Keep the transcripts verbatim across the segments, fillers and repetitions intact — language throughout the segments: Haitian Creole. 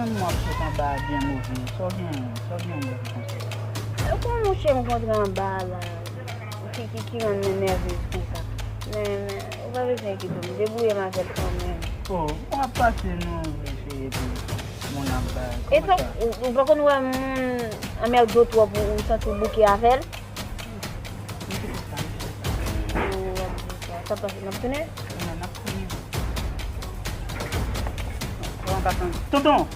M ap sot anba a byen move. Sa w gen, sa w gen move konsa? E kon mouche m kontre anba a la, ki, ki, ki rann mwen nèvez konsa. Men, men, ou pa bezwen enkyete w, m debouye m avè l kanmenm. Oh, w ap pase nou eseye pou moun ap bay. E kòman donk, sa? Ou, ou pa konn wè moun anmède w twòp, ou, ou santi w bouke avè l? Misye fè sa, misye fè sa. Ou ap di sa. Sa pase, n ap tounen? Tounen, n ap tounen. Pran pa san. Tonton!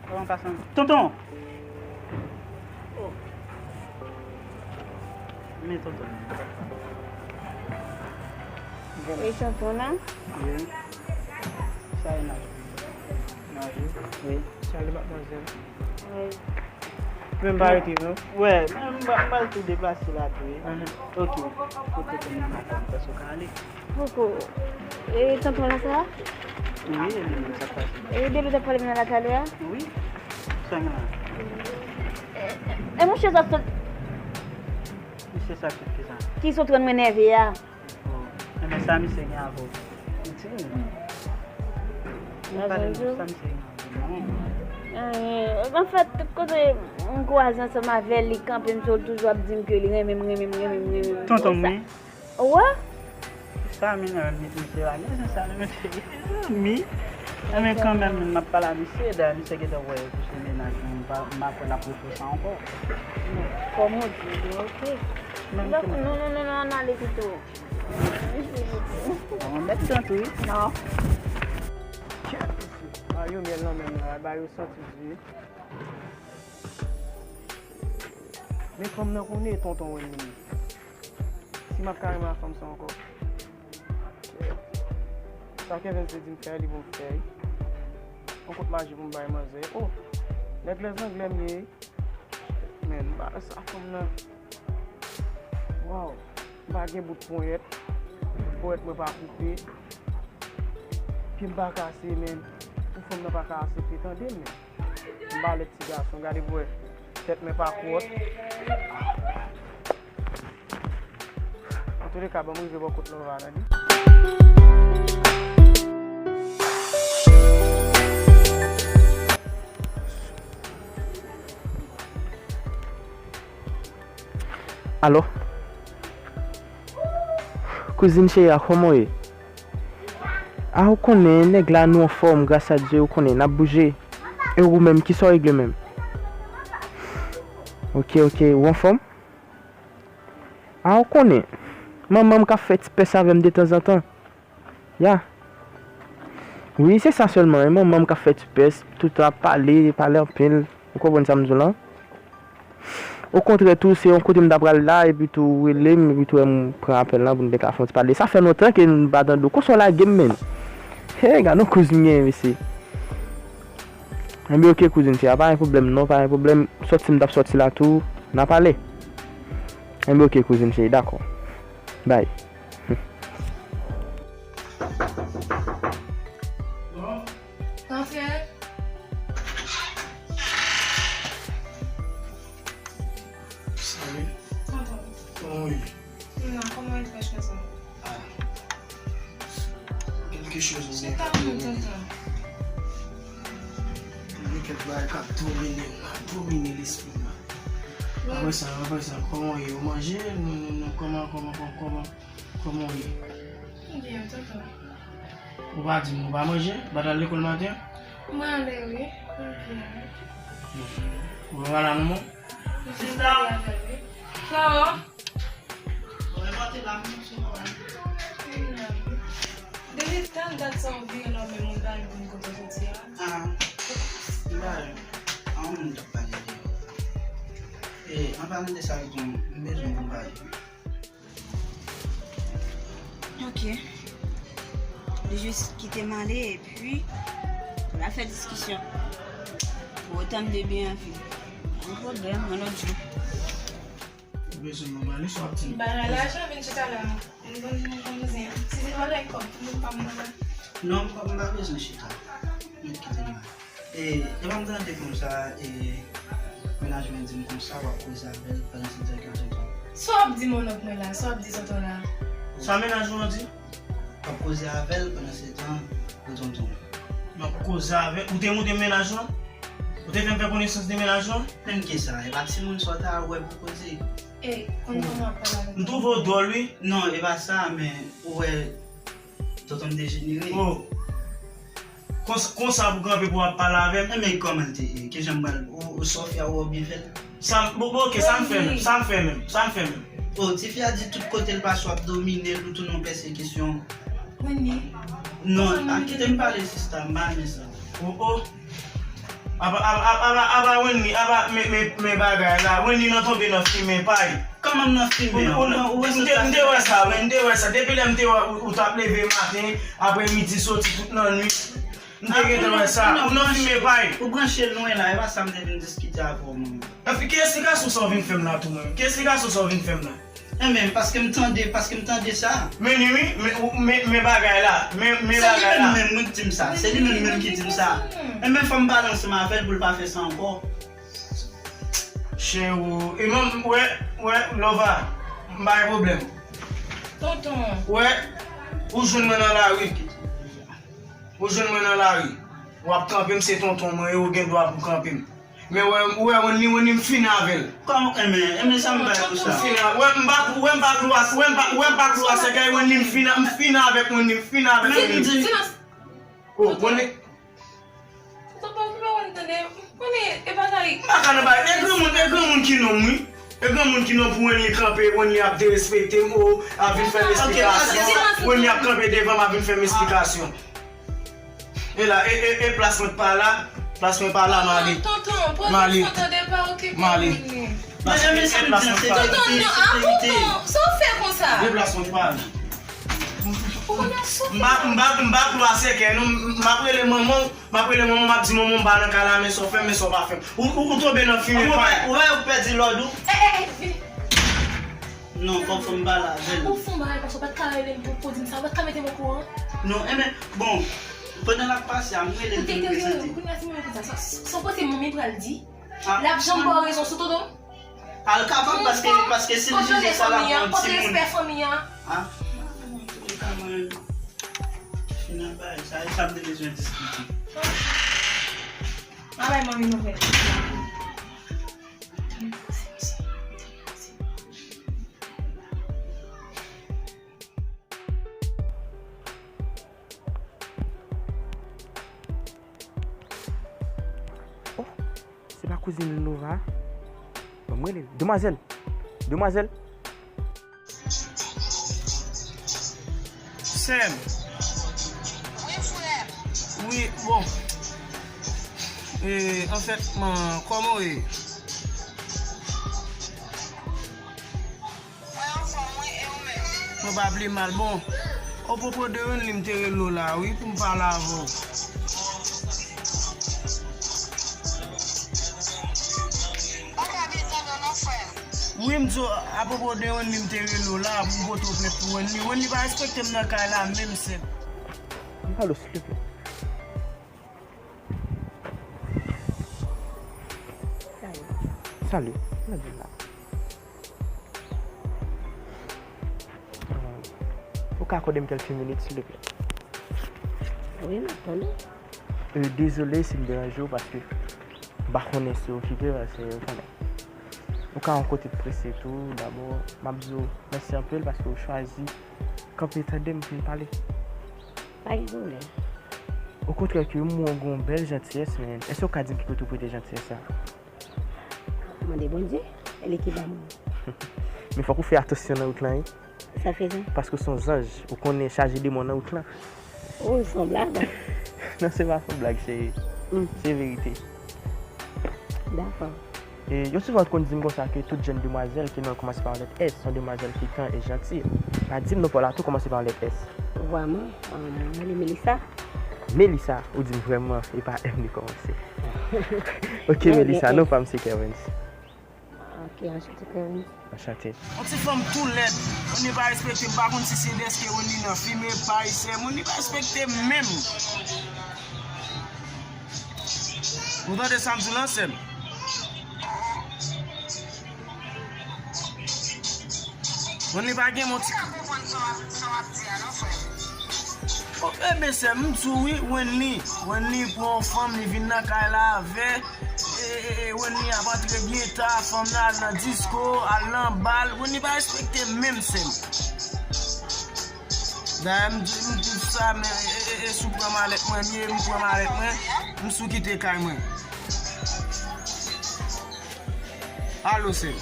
Pran pa san. Tonton! Oh. Men tonton. E tonton nan? Wi. Sa e nan? Nan wi. Wi. Salut, mademoiselle. Wi. Men m pa rete, non? Wè, men m pa, m pral tou deplase la tou, wi. Mhm. Ok. Kote ke nou madanm, èske w ka ale? Poko. E tonton la sa? Wi, e li menm, sa k pase? E depi w t ap pale m nan la talè a? Wi. Sa gen la? E, e, e monchè, sa sot. Misye sa k fè sa? Ki sot rann mwen nève a? Oh, enben sa misye gen avè w? Piti. Ou pale nou sa misye gen avè w? Anyen. Anfèt, tout kote m kwaze ansanm avè l, li kanpe m sou l, toujou ap di m ke li renmen m, renmen m, renmen m, renmen m. Tonton m, wi. Ou wè? Sa m renmen misye la, gen sa, mesye, zanmi. Enben kanmenm, m ap pale a misye, dayè misye gentan wè pou se mennaj mwen, m pa, m pa kwè l ap refè sa ankò. Kòm ou di, ok. Non, non, non, non, non, ann ale pito. An mèt tan tou, wi. Non. Kèt, mesye. Ba yo myèl nan men m la, ba yo santi di. Men fanm nan konnen tonton wè m li. Si m ap kare m a fanm sa ankò. Sa Kevens te di m fè, li pou m fè. On kout maji pou m bay manzè. Oh, nèg lèzanglè m ye. Men, m pa sa fanm nan. Waw, m pa gen bout ponyèt. Bout ponyèt mwen pa koupe. Pye m pa kase, men. Pou fanm nan pa ka aksepte tande m, men. M pa lèd ti gason, gade pou wè. Tèt mwen pa kwòt. Antouleka, ban m rive bò kot Lova, tande. Alo? Kouzin cheri a, kòman w ye? A, ou konnen, nèg la, nou anfòm, gras a Dye, ou konnen, n ap bouje. E ou menm, kisa w regle menm? Ok, ok, ou anfòm? A, ou konnen, manman m k ap fè ti pès avè m detanzantan. Ya. Wi, se sa sèlman, e manman m k ap fè ti pès, tout tan ap pale, pale anpil. Ou konprann sa m di w lan? Okontrè tou, se yon kote m ta pral la, epi tou ou rele m, epi tou wè m pran apèl lan pou n te ka fè yon ti pale. Sa fè lontan ke m pa tande w. Konsa w lage m, menn. Hey, gade yon kouz m genyen, mesye. Enben, ok, kouzin, cheri, pa gen pwoblèm, non, pa gen pwoblèm. Sòti m t ap sòti la tou, n a pale. Enben, ok, kouzin, cheri, dakò. Bye. Antre. Salut. Tonton. Kòman w ye? M la, kòman w ye, frè Chèzò? Ah. Quelque chose. Se pa mwen, tonton. Gen kèk bagay k ap domine m la, domine lespri m la. Apre sa, apre sa, kòman w ye? Ou manje? Nou, nou, nou, kòman, kòman, kòman, kòman, kòman w ye? M byen, tonton. Ou pa di m, ou pa manje? Ou pa t al lekòl maten an? Mwen ale, wi. M byen, wi. Ou pa pale a manman w? Sista! Flora! Mwen pote la, mwen sou mwen. Depi tan dat sa w vire nan men moun pa vin kote w soti a. Ah, m pa wè. An moun t ap pale deyò. E, an palan de sa, tonton, m bezwen pou m pale. Ok. Li jis kite m ale, epi, n a fè diskisyon. Pou otan m te byen anvi. Pa gen pwoblèm, yon lòt jou. Ou bezwen mwen pale, sa w ap di m? Ba, lajan vin chita la. M konn, m konn bouzen. Si se pa lè kòb, m pa m nan. Non, m pa, m pa bezwen chita. Mèt kite m la. E, e pa m tande konsa, e, mennaj mwen di m konsa, w ap koze avè l pandan se direktè tonton. Sa w ap di mononk mwen la, sa w ap di tonton la? Sa mennaj ou an di? W Koze avè l pandan se tan pou tonton. M ap koze avè l. Ou te montre m mennaj lan? Ou te fè m fè konesans de mennaj lan? Menm ki sa, e pa timoun sa w ta wè pou koze. E, konn kòman w ap pale avèk mwen. M twouve w dwòl, wi. Non, e pa sa, men ou wè tonton m dejenere. Oh. Konsa, konsa pou kanpe pou w ap pale avè m? Enben, kòman l te ye? Ki jan m pral, ou, ou sa w fè a, ou byen fè l? Sa m, bon, bon, ok, sa m fè menm, sa m fè menm, sa m fè menm. Oh, tifi a di tout kote l pase w ap domine l, ou tounen yon pèsekisyon. Wendy. Non, a, kite m pale sista, m pa renmen sa. Oh, oh. Apa, apa, apa, apa, apa Wendy, apa, men, men, men bagay la, Wendy nan tonbe nan fimen pay. Kòman m nan fimen an? Ou, ou, ou wè m te, m te wè sa, wi, m te wè sa. Depi lè m te wè ou, ou t ap leve maten, aprè midi, soti tout nan nwit. M te gentan wè sa. Ou nan fimen pay. Ou branche lwen la, e pa sa m te vin diskite avè w, mwen. Enben, ki esplikasyon sa w vin fè m la tou, mwen? Ki esplikasyon sa w vin fè m la? Enben, paske m tande, paske m tande sa. Men ni wi, men, men, men bagay la, men, men bagay la. Se li menm menm wi ki di m sa. Se li menm menm ki di m sa. Enben, fò m pale ansanm avè l pou l pa fè sa ankò. Chè ou, e mwen, wè, wè, Lova, m pa gen pwoblèm. Tonton. Wè, ou jwenn mwen nan lari. Ou jwenn mwen nan lari. W ap kanpe m, se tonton mwen, e ou gen dwa pou kanpe m. Men wè, ou wè Wendy, Wendy m fin avè l. Kòman, enben, enben sa m bay pou sa? Fin a-, wè, m pa, wè, m pa klou a, wè, m pa, wè, m pa klou a sèkèy Wendy, m fin a, m fin avèk Wendy, m fin avèk Wendy. Silans. Oh, Wendy. Tonton, pa okipe Wendy, tande. Konnen, e bagay. M pa ka nan bagay. E granmoun, e granmoun ki nonm, wi. E granmoun ki nonm pou Wendy kanpe, Wendy ap derespekte m, o, ap vin fè m esplikasyon. Wendy ap kanpe devan m, ap vin fè m esplikasyon. E la, e, e, e plas mwen pa la, plas mwen pa la, m ale. Tonton, poze sa, tande, pa okipe Wendy. Tonton, non, ah, tonton, sa w fè konsa? Deplase w, m pale. Ou konn ap soufri. M pa, m pa, m pa klou a sèkèy, non, m, m ap rele manman w, m ap rele manman w, m ap di manman w m pa nan kay la, men sa w fè m, men sa w pa fè m. Ou, ou, ou tonbe nan fimen pay. Ou wè, ou pèdi lòd ou. Eh, eh, eh, vini. Non, fò, fò m pale avè l. Ou fè yon bagay konsa, ou pa t ka rele m pou, pou di m sa, ou pa t ka mete m okouran. Non, enben, bon, pandan l ap pase a, m rele l pou m prezante. Ou te, te, te, kounye a ti moman konsa, sa, sa w panse manmi pral di? L ap janm ba w rezon sou tonton? Al kapab, paske, paske si l jije sa l ap pran timoun. Kote respè fanmi an? Ah, fin a bay sa, e sa m te bezwen diskite. Ma bay manmi nouvèl. Oh, se pa kouzin Lova? Bon, m rele l. Demwazèl! Demwazèl! Sè m. Wi, frè m. Wi, bon. E, anfèt, man, kòman w ye? Mwen anfòm, wi, e ou menm? Mwen pa pi mal. Bon, opwopo de Wendy, m te rele w la, wi, pou m pale avè w. Pa ka byen tande w non, frè m. Wi, m di w, apwopo de Wendy, m te rele w la, pou m pote w plent pou Wendy. Wendy pa respekte m nan kay la, menm sèl. M pale w, silvouplè. Salut. Salut. Mwen di la. Ou ka akòde m kèlke minit, silvouplè? Wi, m ap tande. Euh, dezole si m deranje w, paske m pa konnen si w okipe, paske ou konnen. Ou ka yon kote prese tou, dabò, m ap di w mèsi anpil paske w chwazi kanpe tande m pou n pale. Pa gen pwoblèm. Okontrè ke m wè w gen yon bèl jantiyès, men èske w ka di m ki kote w prete jantiyès sa? Mande Bondye, e li ki ban mwen. Men fòk ou fè atansyon nan wout lan, wi. Sa fè sa? Paske w se yon zanj, ou konnen chaje demon nan wout lan. Oh, se yon blag? Non, se pa yon blag, cheri. Mm. Se verite. Dakò. E yo souvan konn di m konsa ke tout jèn demwazèl ke non l kòmanse pa yon lèt S, se yon demwazèl ki tan e janti. Pa di m non pa w la tou kòmanse pa yon lèt S. Vrèman, um, mwen rele Melissa. Melissa, ou di m vrèman, e pa M li kòmanse. Ok, Melissa, non pa m se Kervens. Ok, anchante, Kervens. Anchante. Yon ti fanm tou lèd. Wendy pa respekte m, pa konn si se dèske Wendy nan fimen pay, sè m, Wendy pa respekte m menm. Ou tande sa m di w lan, sè m? Wendy pa gen yon ti... M pa konprann sa w ap, sa w ap di a non, frè m. Ebyen, sè m, m di w wi, Wenley. Wenley pran yon fanm, li vin nan kay la avè. E, e, e, Wenley ap antre byen ta, fanm nan al nan disko, al nan bal. Wenley pa respekte menm, sè m. Dayè, m di, m di sa, men, e, e, e, e, si w pran malèt mwen, m ye, m pran malèt mwen, m sou kite kay mwen. Alo, sè m.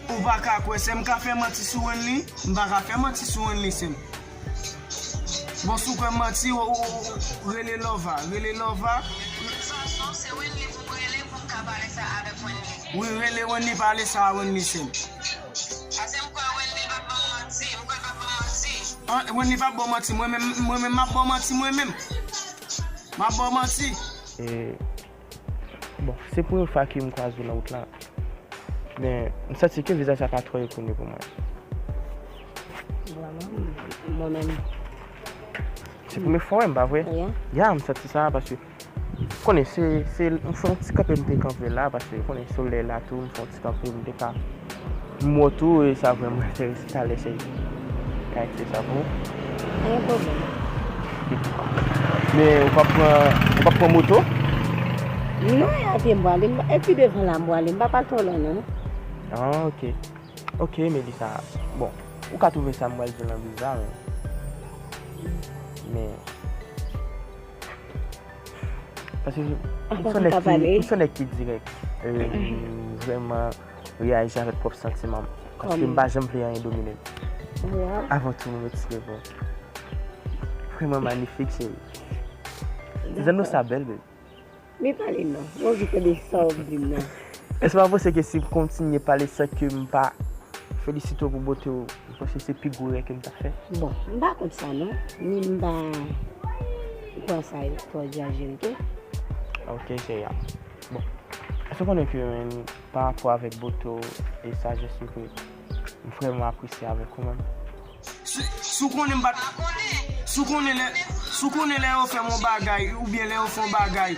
Ou pa ka kwè, sè m, ka fè manti sou Wenley? M pa ka fè manti sou Wenley, sè m. Bon, si w kwè m manti, ou, ou, ou, ou rele Lova, rele Lova. De tout fason, se Wenley pou m rele pou m ka pale sa avèk Wenley. Wi, rele Wenley, pale sa a Wenley, sè m. Paske m kwè Wenley p ap ban m manti, m kwè l p ap ban m manti. An, Wenley p ap ba w manti, mwen menm, mwen menm m ap ba w manti, mwen menm. M ap ba w manti. E, bon, se premye fwa ke m kwaze w nan wout la. Men, m santi ke vizaj la pa twò rekoni pou mwen. Vrèman, mwen menm. Se premye fwa w wè m, pa vre? Wi. Ya, m santi sa, paske konnen, se, se, m fè yon ti kanpe m te kanpe la, paske konnen solèy la tou, m fè yon ti kanpe m te ka. M wè w tou, e sa vrèman enterese talè, cheri. Ka ekri sa pou ou? Pa gen pwoblèm. Men ou p ap pran, ou p ap pran moto? Non, e a pye m prale, m, e pi devan la m prale, m pa pral twò lwen non. Ah, ok. Ok, Melissa. Bon, ou ka twouve sa m pral di w nan bizar, men, men, paske m se yon nèg ki, m se yon nèg ki dirèk. E, m vrèman reyaji avèk pwòp santiman m. Paske m pa janm vle anyen domine m. Avan tou, m retire vre. Vrèman manifik, cheri. Ti zanno sa bèl, baby. Men pale non. Mwen anvi tande sa w ap di m nan. Èske w pa panse ke si m kontinye pale san ke m pa felisite w pou bote w, m panse se pi gwo erè ke m ta fè? Bon, m pa konn sa non. Ni m pa pran sa twò egzajere, oke? Ok, cheri a. Bon, èske w konnen ke, men, pa rapò avèk bote w e sajès ou ke m vrèman apresye avèk ou menm? Si, si w konnen m pa t, si w konnen lè, si w konnen lè yo fè m yon bagay, oubyen lè yo fè yon bagay.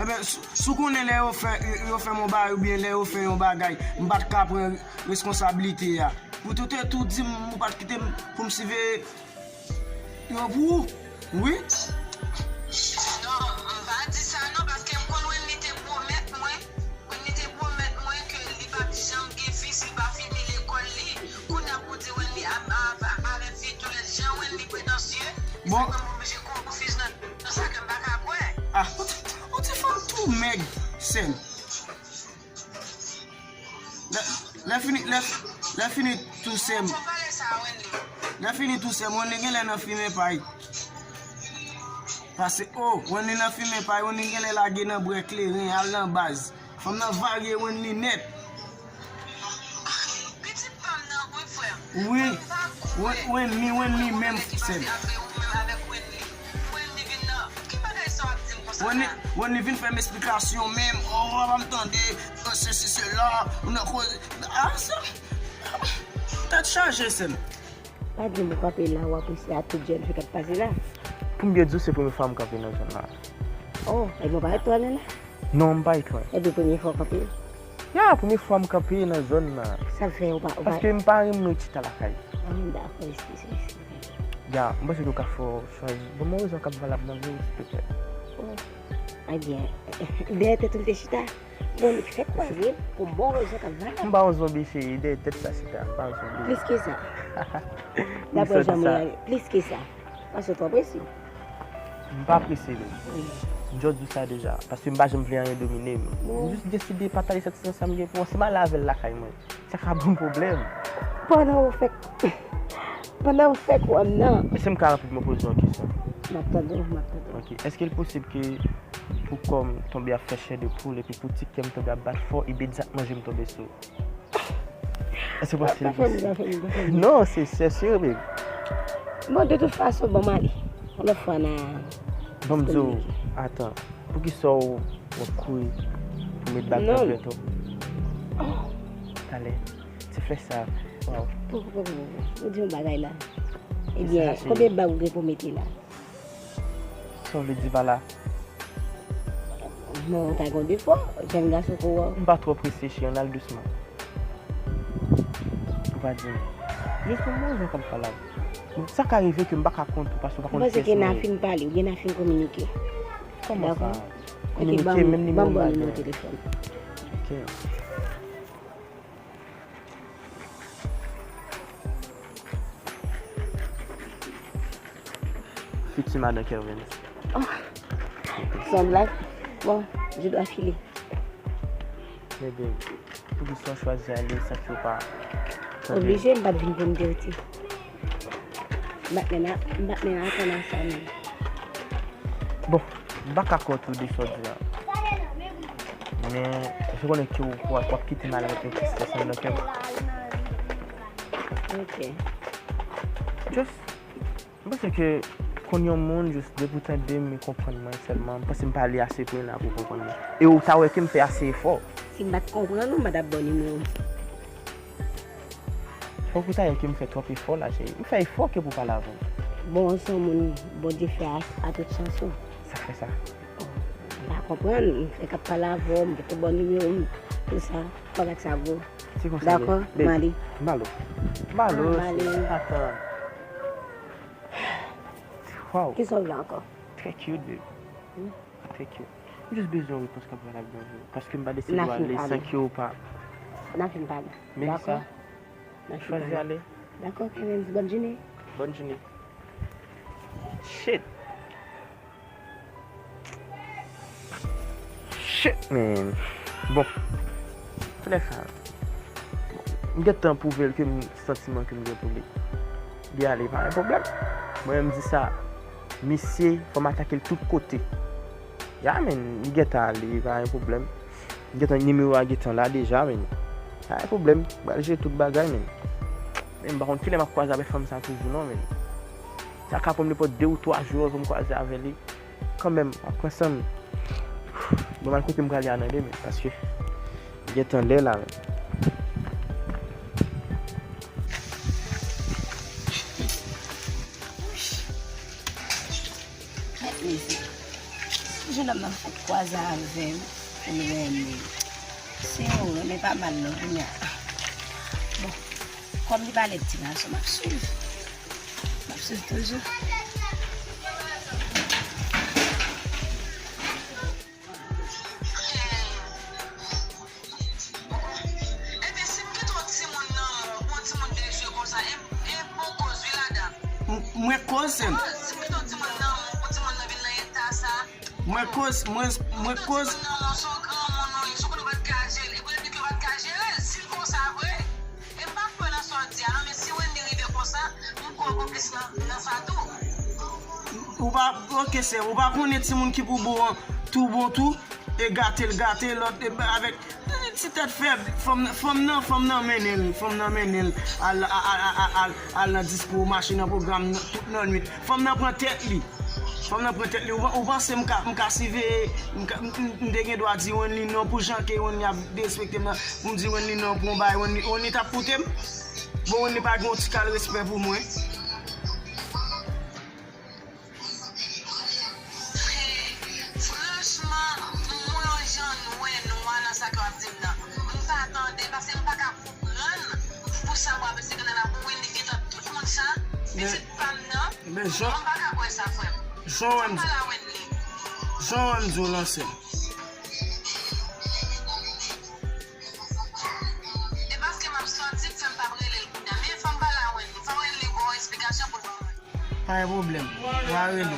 Ebyen, si, si w konnen lè yo fè, yo fè m yon bagay, oubyen lè yo fè yon bagay, m pa t ka pran reskonsablite a. Pou tout, tout di m, ou pa t kite m pou m siveye yo pou ou. Wi. Non, m pa di sa non, paske m konn Wendy te pwomèt mwen, Wendy te pwomèt mwen ke li p ap janm gen fi si l pa fini lekòl li. Kounye a pou di Wendy ap, ap, ap avèk fi tou lèt jan, Wendy pretansye. Bon. Sa fè m oblije konfuz nan, nan sa ke m pa ka kwè. Ah, ou ti, ou ti fanm tou mèg, sè m. Lè, lè fini, lè, lè fini tou sè m. Lè fini tou sè m, Wendy genlè nan fimen pay. Pase, o, Wendy nan fimen pay, Wendy genlè lage nan bwè kleren, al nan baz. Fanm nan varye Wendy nèt. Pitit pa m nan, wi, frè m. Wi. Wen, Wendy, Wendy menm, sè m. Wendy vin fè m esplikasyon menm, o, papa m tande, o, sesi, sela, ou nan koze. Ah, sa, tèt chaje, sè m. Pa di m ou kanpe la, w apresye a tout jèn fi k ap pase la. Pou m byen di w, se premye fwa m kanpe nan zòn la. O, ebyen w pa ret twò lwen la? Non, m pa ret lwen. Ebyen premye fwa w kanpe? Ya, premye fwa m kanpe nan zòn nan. Sa fè ou pa, ou pa... Paske m pa renmen chita lakay. Ah, dakò, eskize, eskize. Ya, m panse ke w ka fè w chwazi. Ban m yon rezon k ap valab nan vi w, silteplè. O. Ebyen, dèyè tèt ou l te chita? Bon, li fèk kwaze pou bon rezon k ap valab. M pa yon zonbi, cheri, dèyè tèt sa chita, m pa yon zonbi. Plis ke sa. Daprè jan m reyaji, plis ke sa. Paske w twò prese. M pa prese menm. M just di w sa deja, paske m pa janm vle anyen domine m. M just deside pataje santiman sa m gen pou ou. Si m ale avè l lakay mwen, sa ka ban m pwoblèm. Pandan w fèk, pandan w fèk wè m nan. Èske m ka rapidman poze w yon kesyon? M ap tande w, m ap tande w. Ok. Èske l posib ke pou kò m tonbe ap fè chè de poul epi pou ti kè m tonbe ap bat fò, imedyatman je m tonbe sou ou? Èske w panse l posib? Non, se, se sere, baby. Bon, de tout fason, bon, m ale. Yon lòt fwa, n a... Bon, m di w, atan, poukisa w, w ap kouri pou met bag nan vèt ou? Talè, ti flè sa, waw. Poko, poko, poko. Ou di yon bagay la. Ebyen, konbyen bag ou gen pou mete la? Sa w vle di pa la? Non, ou ta gen defo, jèn gason kou ou. M pa twò prese, cheri, ann al dousman. Ou pa di m. Jis pou mwen, jan k ap pale avè w. Bon, sa ka rive ke m pa ka konn ou, paske ou pa konn kiyès mwen ye. M panse ke n a fin pale, oubyen n a fin kominike. Kòman sa? Dakò? Ok, kominike, ban m, menm nimewo m pa gen. Ban m bon nimewo telefòn. Ok. Fiti madan Kervens. Oh, se yon blag. Bon, je dois filer. Bebe, poukisa w chwazi ale san ke w pa tande? Oblije, m pa t vin pou m dirti. M pa t menm a, m pa t menm atann a sa menm. Bon, m pa ka kont ou de sa w di a. Men, je konnen ke w, w ap, w ap kite m ale avèk yon tristès anndan kè m. Ok. Just, m panse ke konn yon moun, just depi w tande m e konprann mwen sèlman, m panse m pale ase plen la pou w konprann mwen. E w ta wè ke m fè ase efò. Si m pa t konprann ou, m pa t ap ba w nimewo m. Fòk ou ta wè ke m fè twòp efò la, cheri. M fè efò ke pou pale avè w. Bon, ou se yon moun Bondye fè a, a tout sans ou. Sa k fè sa? Oh, m pa konprann. M fèk ap pale avè w, m fèk ba w nimewo m, tout sa. Fòk ak sa gwo. Se konsa l ye. Dakò, m ale. M ale. M ale. M ale. Atan. Wow. Kisa w vle ankò? Trè cute, babe. Hmm? Trè cute. M jis bezwen yon repons k ap valab nan vi w. Paske m pa deside ale san ke w pa. N a fin pale. Melissa, chwazi ale. Dakò, Kervens, bòn jounen. Bòn jounen. Shit. Shit, man. Bon. Antoulèka, m gentan pwouve l ke m, santiman ke m gen pou li. Li ale, pa gen pwoblèm. Mwen menm, m di sa, misye, fò m atake l tout kote. Ya, man, li gentan ale, pa gen pwoblèm. Gentan nimewo a gentan la deja, men. Pa gen pwoblèm. Pral jere tout bagay, men. Men m pa konn kilè m ap kwaze avèk fanm sa toujou non, men. Sa ka pran m nenpòt de ou twa jou pou m kwaze avè li. Kanmenm, m ap pran san m. Bon, m al kote m prale a nan demen, paske gentan lè la, men. Mèt mizik. Jennonm nan fèk kwaze avè m pou l renmen m. Si w renmen pa mal non, kounye a. Bon, kòm li pale ti gason, m ap swiv. M ap swiv toujou. Ebyen, si m kite yon timoun nan men w pou yon timoun de je konsa, e, e bon koz wi ladan. M-, mwen koz, sè m. Koz, si m kite yon timoun nan men w pou timoun nan vin nan eta sa. Mwen koz, mwen, mwen koz. Timoun nan men w, se yon granmoun wi, si w konnen w pa t ka jere l, e pou l di ke w pa t ka jere l, si l konsa vre. E m pa kwè nan sa w di a non, men si Wendy rive konsa, m kwè w konplis nan, nan sa tou. Ou pa, ok, sè, ou pa konnen timoun ki pou bo an tou bon tou, e gate l gate, lòt, e, avèk, e, ti tèt fèb, fanm, fanm nan, fanm nan mennen l, fanm nan mennen l, al, al, al, al, al, al nan disko, mache nan pwogram nan, tout nan nwit. Fanm nan pran tèt li. Fanm nan pran tèt li. Ou, ou panse m ka, m ka siveye, m ka, m, m, m te gen dwa di Wendy non pou jan ke Wendy ap derespekte m nan, pou m di Wendy non pou yon bagay, Wendy, Wendy t ap koute m? Bon, Wendy pa gen yon ti kal respè pou mwen. Franchman, m yon jan nwè nwa nan sa ke w ap di m nan. M pa tande, paske m pa ka konprann pou sa w ap eseye nan la pou Wendy gentan tout moun sa, pitit pa m nan. Men jan, m pa ka kwè sa, frè m. Jan w wè m, jan w wè m di w lan, sè m. E paske m ap sòti k fè m p ap rele l kounye a. Men fò m pale a Wendy. Fò Wendy ba w esplikasyon pou l ba mwen. Pa gen pwoblèm. W a rele m.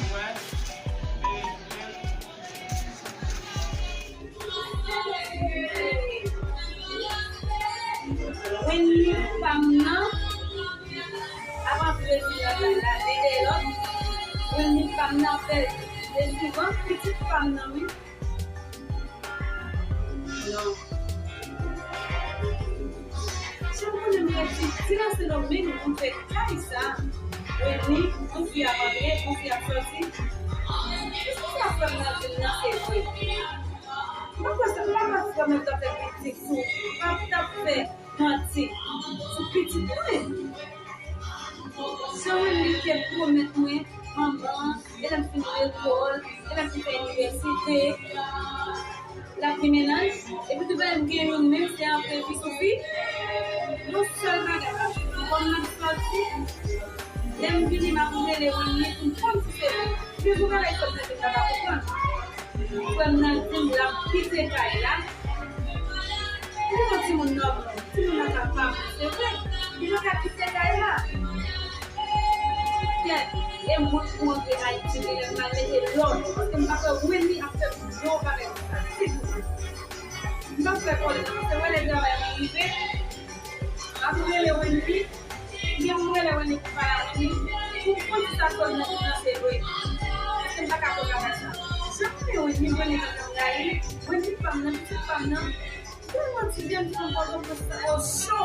Wendy pa m nan. Avan prezidan la, la, li te lòt. Wendy pa m nan fè, e souvan pitit pa m nan, wi. Non. Se pou nou mete ti nan se nou menm pou fè kay sa. Wendy, yon fi ap antre, yon fi ap sòti. Èske sa frè m nan di m nan se vre? Mwen kwè se pa frè m nan t ap fè kritik sou, pa t ap fè manti sou pitit mwen. Sa Wendy te pwomèt mwen anvan, e lè m fin lekòl, e lè m fin fè inivèsite. Ki mennaj, epi tou bagay m gen youn menm, se enprevi sou fi. Yon sèl bagay, m konn m ap sòti, lè m vini, m ap rele Wendy pou m konn si se li. Men pou bagay sòt nan tèt la, pa konprann. Frè m nan di m l ap kite kay la. Li yon timoun nòmal, timoun nan kapab, se vre. Li pa ka kite kay la. Kèt, e mwen pou antre Ayiti, genlè m al mete lòd, paske m pa kwè Wendy ap fè yon bagay konsa ditou. M p ap fè pwoblèm, paske wè lè travay mwen rive, m ap rele Wendy, men m rele Wendy pou pale ak li, pou konn si sa k fè m nan tout nan se vre. Paske m pa ka kwè bagay sa. Jan m renmen Wendy, m renmen jan m rayi, Wendy pa m nan, pitit pa m nan. Tèlman ti byen m fè yon pòz, yon pòz cho.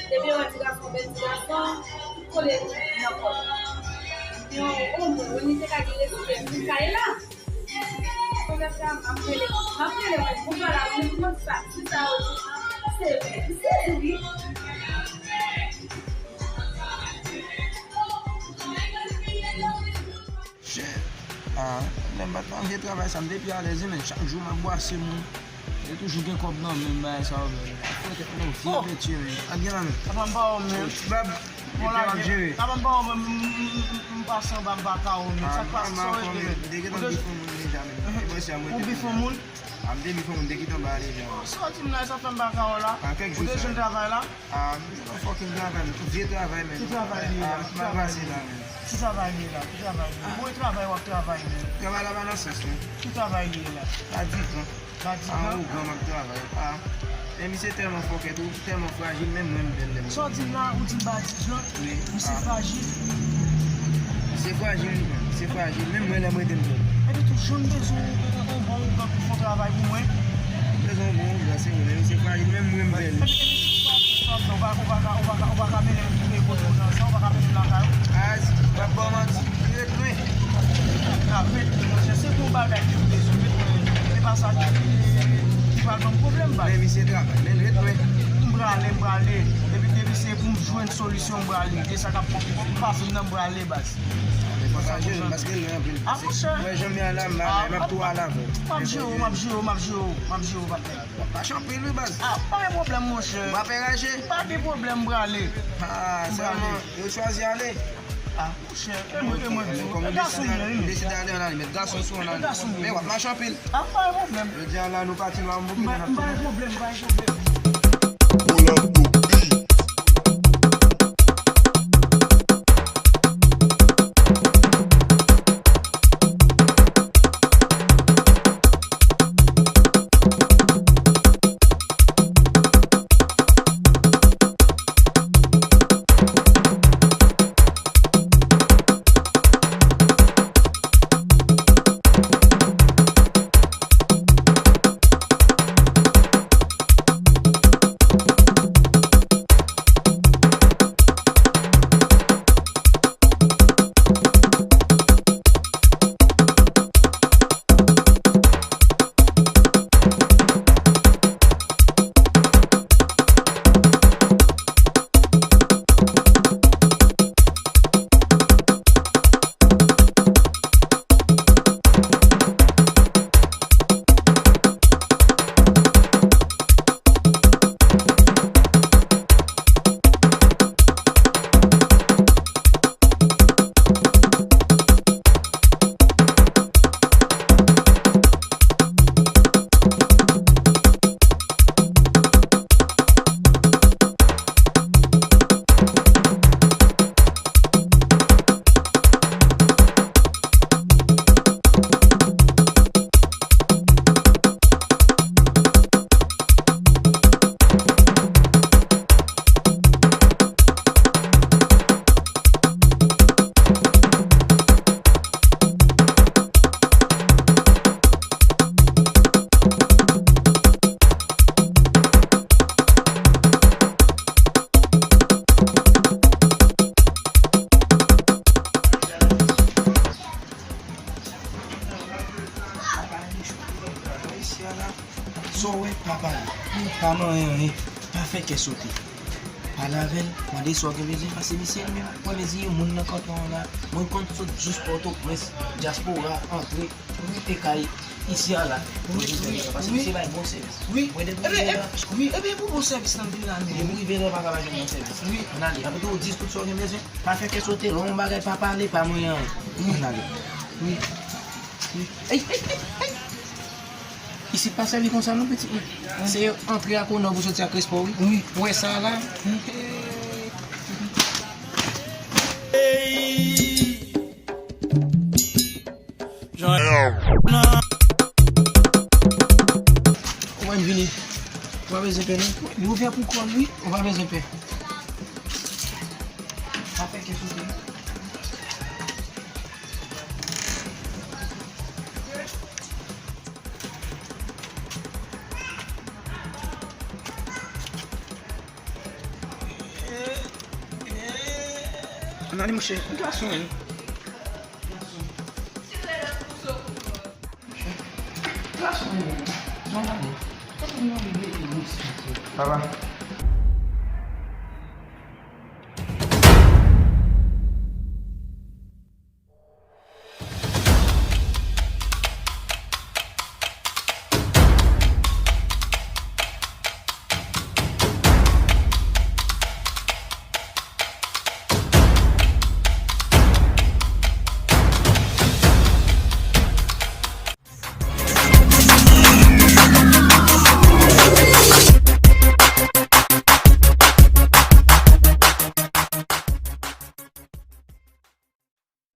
Depi yo wè ti gason, bèl ti gason, tout kole nan kò l. Yo, omwen, Wendy te ka gen respè pou kay la. Kòmè sa, m ap rele, m ap rele Wendy pou pale ak Wendy pou mwen sa, si sa yo di, se, se di wi. Shit. Ah, lè m pa t nan vye travay sa, m te pi alèz wi, men chak jou m ap bwase moun. Yo toujou gen kòb nan men m, bagay sa yo, men. Fò tèt mwen vye metye, men. Ak gen nan men. Apa m pa wè w, men. Ti bab, epi w ap jere. Apa m pa wè w, men. M, m, m, m, m pase anba, m pa ka wè w, men. Sa k pase, sa w regle, men. M te gentan bif yon moun deja, men. E mwen se a mwen te bif yon moun? A, m te bif yon moun, m te kite anba deja. Sa w di m la, sa fè m pa ka wè w la. Ou te jwenn travay la? Ah, m te nan fucking travay, men. Vye travay, men. Ki travay li ye la? Ah, m pa pase la, men. Ki travay li ye la? Ki travay li ye? Mwen travay, w ap travay, men. Travay la pa nan sans, men. Ki travay li ye la? Radigan. Radigan? Ah, ougan, m ap travay. Ah. Men misye tèlman fòkè tou, tèlman frajil, menm mwen m bèl lè m. Sa w di m la, ou di m Radigan? Wi. Misye frajil. Misye frajil, wi, men. Misye frajil, menm mwen lè m rete m bèl. Epi tou, jan m bezwen yon, yon, yon bon ougan pou fè yon travay pou mwen. Bezwen yon bon ougan, se vre, men misye frajil, menm mwen m bèl. Epi, epi, si w pa fè sa, ou pa, ou pa ka, ou pa ka, ou pa ka mennen m kote w nan sa, ou pa ka mennen m lakay ou. Ah, m ap ba w manti, ret lwen. Ah, ret lwen, monchè, se bon bagay ke m bezwen, ret lwen. Se pa sa ki, ki pral ban m pwoblèm, baz. Men misye travay, men ret lwen. M prale, m prale. Epi depi se pou m jwenn solisyon, m prale. E sa k ap pase m nan, m prale, baz. Men pa ka jere, paske lwen anpil. Ah, monchè. Mwen, jan m ye a la, m ap tou al avè w. M ap jere w, m ap jere w, m ap jere w, m ap jere w, patnè. W ap mache anpil, wi, baz. Ah, pa gen pwoblèm, monchè. W ap anraje. Pa gen pwoblèm, m prale. Ah, sèlman, yo chwazi ale. Ah, monchè, e mwen, e mwen, e mwen. Kòm ou deside ale, ou deside ale, alimèt gason sou alimèt. Men w ap mache anpil. Ah, pa gen pwoblèm. Jodi a la, nou pati, nou al bouke, nou ap tounen. M pa gen pwoblèm, m pa gen pwoblèm. Rolando Beat. Sa w wè, pa pale. Pa manyen anyen. Pa fè kè sote. Pale avè l, mande sa w gen bezwen, paske misye li menm, mwen bezwen yon moun nan kanton an la. Mwen konn sot jis Pòtoprens, dyaspora, antre, rete kay isi a la. Wi, wi, paske misye bay bon sèvis. Wi. Mwen depi rive la. Wi, ebyen pou bon sèvis nan vin la menm. Depi rive la, ou pa ka pa jwenn bon sèvis. Wi. Ann ale, apre tou, ou di tout sa w gen bezwen. Pa fè kè sote, lè yon bagay pa pale, pa mwen anyen. Ann ale. Wi. Wi. Ey, ey, ey, ey. Isit pa sèvi konsa non, pitit mwen. Se antre ak onè pou soti ak respè, wi. Wi. Ou wè sa a la? Wi. Ou mwen vini. Ou pa bezwen pè non. Li ouvè pou kò l, wi. Ou pa bezwen pè. Pa fè kè sote. Ann ale, monchè, yon gason, wi. Gason, wi. Ann ale. Papa.